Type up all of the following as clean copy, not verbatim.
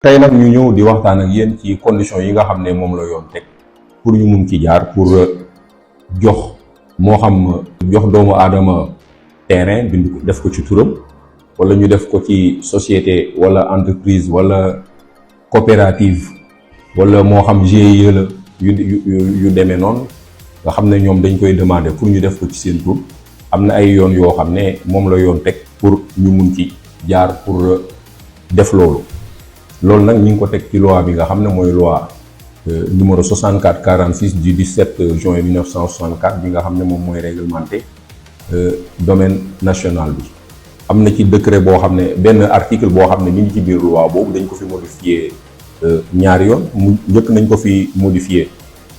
tey nag ñu ñëw di waxtaan ak yéen ci conditions yi nga xam ne moom la yoon teg pour ñu mun ci jaar pour jox moo xam jox doomu aadama terrain bind ko def ko ci turam wala ñu def ko ci société wala entreprise wala coopérative wala moo xam GIE la yu demee noonu nga xam ne ñoom dañ koy demander pour ñu def ko ci seen tur am na ay yoon yoo xam ne moom la yoon teg pour ñu mun ci jaar pour def loolu nag ñu ngi ko teg ci loi bi nga xam ne mooy loi numéro 6446 du 17 juin 1964 bi nga xam ne moom mooy réglementé domaine national bi. am na ci décret boo xam ne benn article boo xam ne mi ngi ci biir loi boobu dañ ko fi modifié ñaari yoon mu njëkk nañ ko fi modifié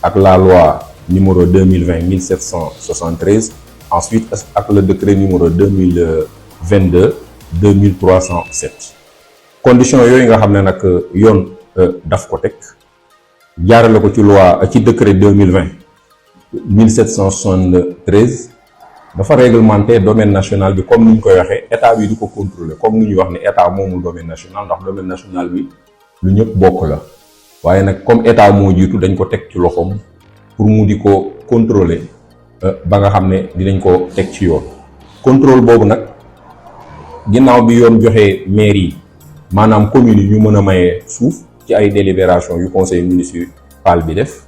ak la loi numéro 2020 1773 ensuite ak le décret numéro 2022 2307. condition yooyu nga xam ne nag yoon daf ko teg jaarale ko ci loi ci décret 2020 1773 dafa réglementé domaine national bi comme ni ñu koy waxee état bi di ko contrôler comme ni ñuy wax ne état moomul domaine national ndax domaine national bi lu ñëpp bokk la waaye nag comme état moo jiitu dañ ko teg ci loxoom pour mu di ko contrôler ba nga xam ne dinañ ko teg ci yoon. contrôle boobu nag ginnaaw bi yoon joxee mairie yi maanaam communes yi ñu mën a maye suuf ci ay délibération yu conseil municipal bi def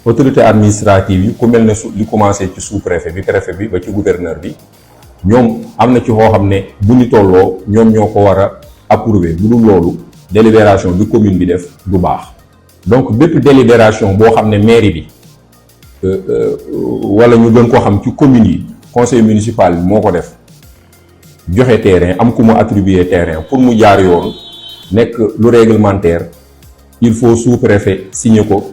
autorité administrative yi ku mel ne li commencé ci sous-préfet bi préfet bi ba ci gouverneur bi ñoom am na ci xoo xam ne bu ñu tolloo ñoom ñoo ko war a approuver bu dul loolu délibération bi commune bi def du baax. donc bépp délibération boo xam ne mairie bi wala ñu gën ko xam ci communes yi conseil municipal bi moo ko def joxe terrain am ku mu attribuer terrain pour mu jaar yoon nekk lu réglementaire il faut sous-préfet signer ko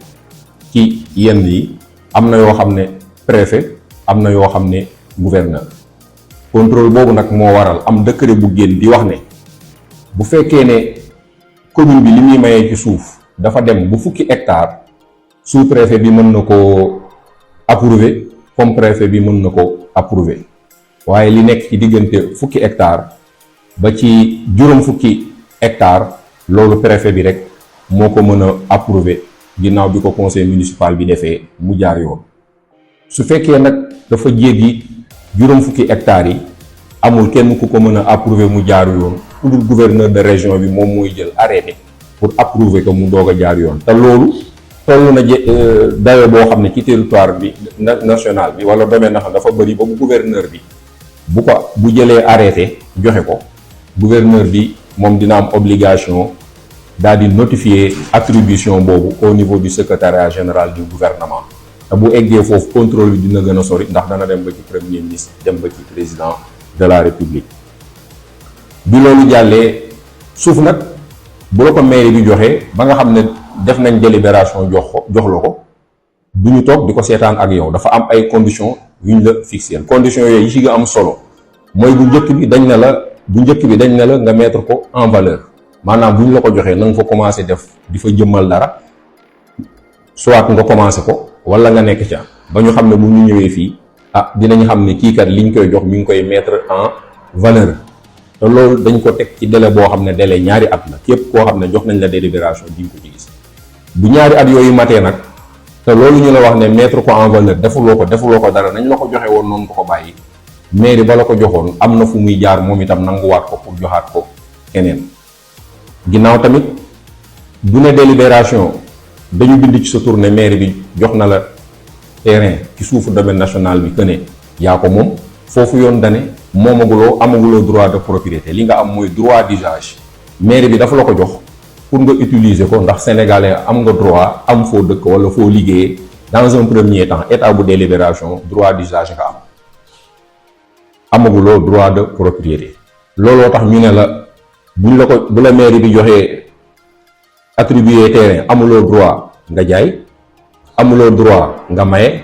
ci yenn yi am na yoo xam ne préfet am na yoo xam ne gouverneur. contrôle boobu nag moo waral am décret bu génn di wax ne bu fekkee ne commune bi li muy mayee ci suuf dafa dem bu fukki hectare sous-préfet bi mën na ko approuver comme préfet bi mën na ko approuver waaye li nekk ci diggante fukki hectare ba ci juróom fukki hectare loolu préfet bi rek moo ko mën a approuver ginnaaw bi ko conseil municipal bi defee mu jaar yoon. su fekkee nag dafa jéggi juróom fukki hectares yi amul kenn ku ko mën a approuver mu jaar yoon ku dul gouverneur de région bi moom mooy jël arrêté pour approuver ko mu doog a jaar yoon. te loolu toll na dayo boo xam ne ci territoire bi national bi wala domaine national dafa bëri ba bu gouverneur bi bu jëlee arrêté joxe ko gouverneur bi moom dina am obligation daal di notifier attribution boobu au niveau du secrétariat général du gouvernement te bu eggee foofu contrôle bi dina gën a sori ndax dana dem ba ci premier ministre dem ba ci président de la république. bi loolu jàllee suuf nag bu la ko mairie bi joxee ba nga xam ne def nañ délibération jox la ko du ñu toog di ko seetaan ak yow dafa am ay conditions yu ñu la fixé. conditions yooyu yi ci nga am solo mooy bu njëkk bi dañ ne la nga mettre ko en valeur maanaam bu ñu la ko joxee na nga fa commencé def di fa jëmmal dara soit nga commencé ko wala nga nekk ca ba ñu xam ne bu ñu ñëwee fii dinañ xam ne kii kat liñ koy jox mi ngi koy mettre en valeur. te loolu dañ ko teg ci délai boo xam ne délai ñaari at la képp koo xam ne jox nañ la délibération di nga ko ci gis bu ñaari at yooyu matee nag te loolu ñu la wax ne mettre ko en valeur defuloo ko dara nañ la ko joxe woon noonu ko bàyyi mairie ba la ko joxoon am na fu muy jaar moom itam nanguwaat ko pour joxaat ko keneen. ginnaaw tamit bu ne délibération dañu bind ci sa tour ne mairie bi jox na la terrain ci suufu domaine national bi que ne yaa ko moom foofu yoon dane amaguloo droit de propriété li nga am mooy droit d'usage mairie bi dafa la ko jox pour nga utiliser ko ndax sénégalais am nga droit am foo dëkk wala foo liggéeyee dans un premier temps état bu délibération droit d'usage nga am amaguloo droit de propriété. looloo tax ñu ne la bu la mairie bi joxee attribuer terrain amuloo droit nga jaay amuloo droit nga maye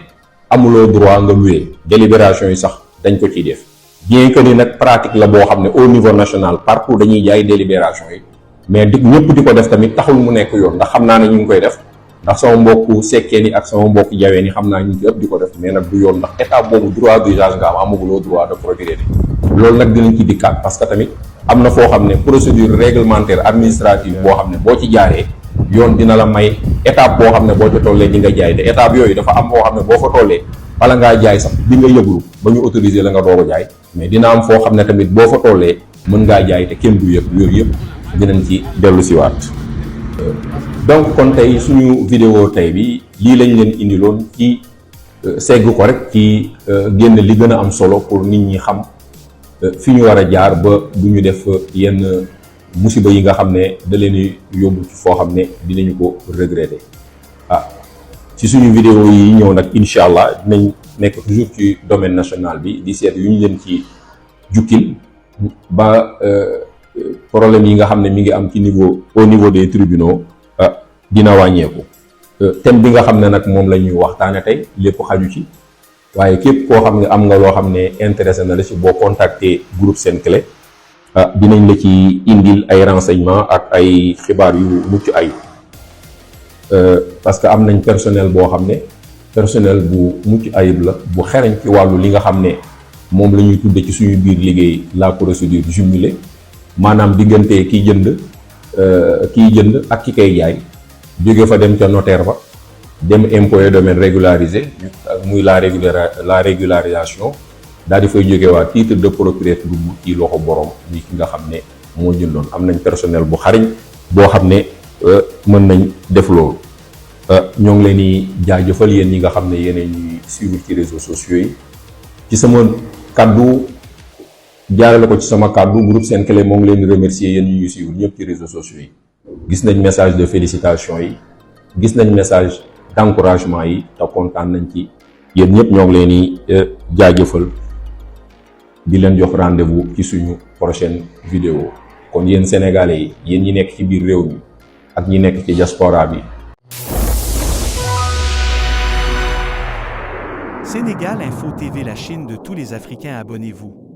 amuloo droit nga louer délibération yi sax dañ ko ciy def. bien que ni nag pratique la boo xam ne au niveau national partout dañuy jaay délibération yi mais ñëpp di ko def tamit taxul mu nekk yoon ndax xam naa ne ñu ngi koy def ndax sama mbokku sekkee ni ak sama mbokku jawee ni xam naa ñu ëpp di ko def mais nag du yoon ndax état boobu droit d'usage nga am amaguloo droit de propriété. loolu nag dinañ ci dikkaat parce que tamit am na foo xam ne procédure réglementaire administrative boo xam ne boo ci jaaree yoon dina la may étape boo xam ne boo ca tollee di nga jaay te étape yooyu dafa am foo xam ne boo fa tollee bala ngaa jaay sax di nga yëglu ba ñu autoriser la nga doog a jaay mais dina am foo xam ne tamit boo fa tollee mën ngaa jaay te kenn du yëg yooyu yëpp dinañ ci dellu siwaat donc kon tey suñu vidéo tey bi lii lañ leen indiloon ci segg ko rek ci génn li gën a am solo pour nit ñi xam fi ñu war a jaar ba du ñu def yenn musiba yi nga xam ne da leen yóbbu ci foo xam ne dinañu ko regretter ci suñu vidéo yi ñëw nag incha allah dinañ nekk toujours ci domaine national bi di seet yu ñu leen ci jukkil ba problème yi nga xam ne mi ngi am ci au niveau des tribunaux dina wàññeeku. thème bi nga xam ne nag moom la ñuy waxtaane tey lépp xaju ci waaye képp koo xam ne am nga loo xam ne intéressé na la ci boo contacter groupe Senclé dinañ la ci indil ay renseignements ak ay xibaar yu mucc ayib parce que am nañ personnel boo xam ne personnel bu mucc ayib la bu xereñ ci wàllu li nga xam ne moom la ñuy tudde ci suñu biir liggéey la procédure jumelée maanaam diggante kiy jënd ak ki koy jaay jóge fa dem ca notaire ba dem impôt et domaine régularisé muy la régularisation daal di fay jógewaat titre de propriété dugg ci loxo borom ñi ki nga xam ne moo jëndoon. am nañ personnel bu xariñ boo xam ne mën nañ def loolu ñoo ngi leen di jaajëfal yéen ñi nga xam ne yéen ñuy suivre ci réseaux sociaux yi ci sama kaddu jaarale ko ci sama kaddu groupe Senclé moo ngi leen di remercier yéen ñi ñuy suivre ñëpp ci réseaux sociaux yi. gis nañ message de félicitations yi gis nañ message d'encouragement yi te kontaan nañ ci yéen ñëpp ñoo ngi leen di jaajëfal di leen jox rendez-vous ci suñu prochaine vidéo kon yéen sénégalais yi yéen ñi nekk ci biir réew mi ak ñi nekk ci diaspora bi. Sénégal Info TV, la Chine de tous les Africains, abonnez-vous.